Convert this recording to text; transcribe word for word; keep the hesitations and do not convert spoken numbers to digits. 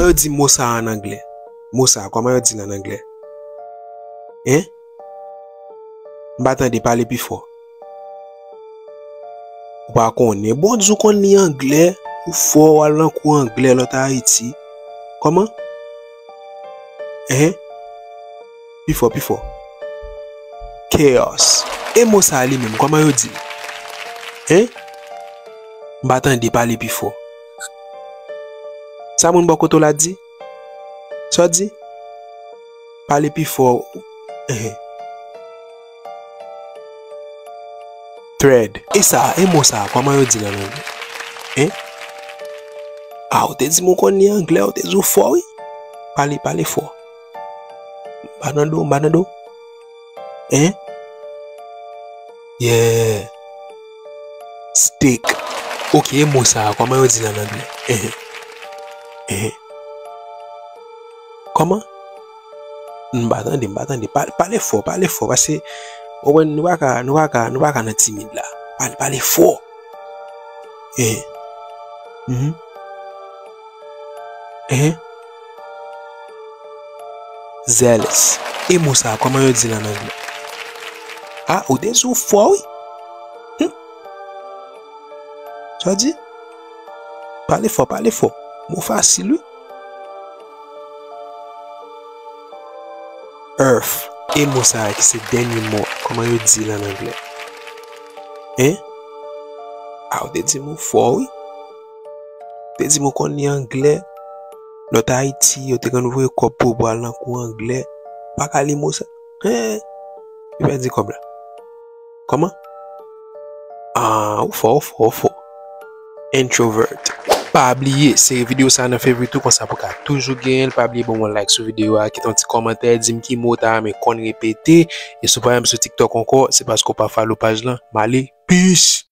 Yo di mo sa a an anglè? Mo sa a, kòman yo di l an anglè? Hein? M pa tande, pale pi fò. Ou pa konnen. Bon, di w konn li anglè, ou fò, w al nan kou anglè, lòt Ayiti. Kòman? Hein? Pi fò, pi fò. Chaos. E mo sa a li menm, kòman yo di l? Hein? M pa tande, pale pi fò. Sa moun bò kote w la di? Sa w di? Pale pi fò. Ehe. Thread. E sa, e mo sa, kòman yo di l an anglè? Hein? A, ou te di m ou konn li anglè, ou te di w fò, wi. Pale, pale fò. M pa nan do, m pa nan do. Hein? Yeah. Steak. Ok, e mo sa a, kòman yo di l an anglè? Ehe. Ehe. Kòman? M pa tande, m pa tande. Pa-, pale fò, pale fò, paske, ou konprann, nou pa ka, nou pa ka, nou pa ka nan timid la. Pale, pale fò. Ehe. Mhm. Ehe. Zealous. E mo sa a, kòman yo di l an anglè? A, ou te di w fò, wi. Hmm. Sa w di? Pale fò, pale fò. Mo fasil, wi. Earth. E mo sa a ki se dènye mo a, kòman yo di l an anglè? Hein? A, ou te di m ou fò, wi. Te di m ou konn li anglè. Lòt Ayiti, yo te konn voye kòb pou w pou al nan kou anglè. Pa ka li mo sa. Hein? Yo pèdi kòb la. Kòman? Ah, ou fò, ou fò, ou fò. Introvert. Pa bliye, sere videyo sa nan favorite ou, konsa pou ka toujou genyen l. Pa bliye ban m yon like sou videyo a, kite yon ti kòmantè, di m ki mo w ta renmen konn repete. E si w pa renmen sou TikTok ankò, se paske w pa follow paj lan. M ale, peace!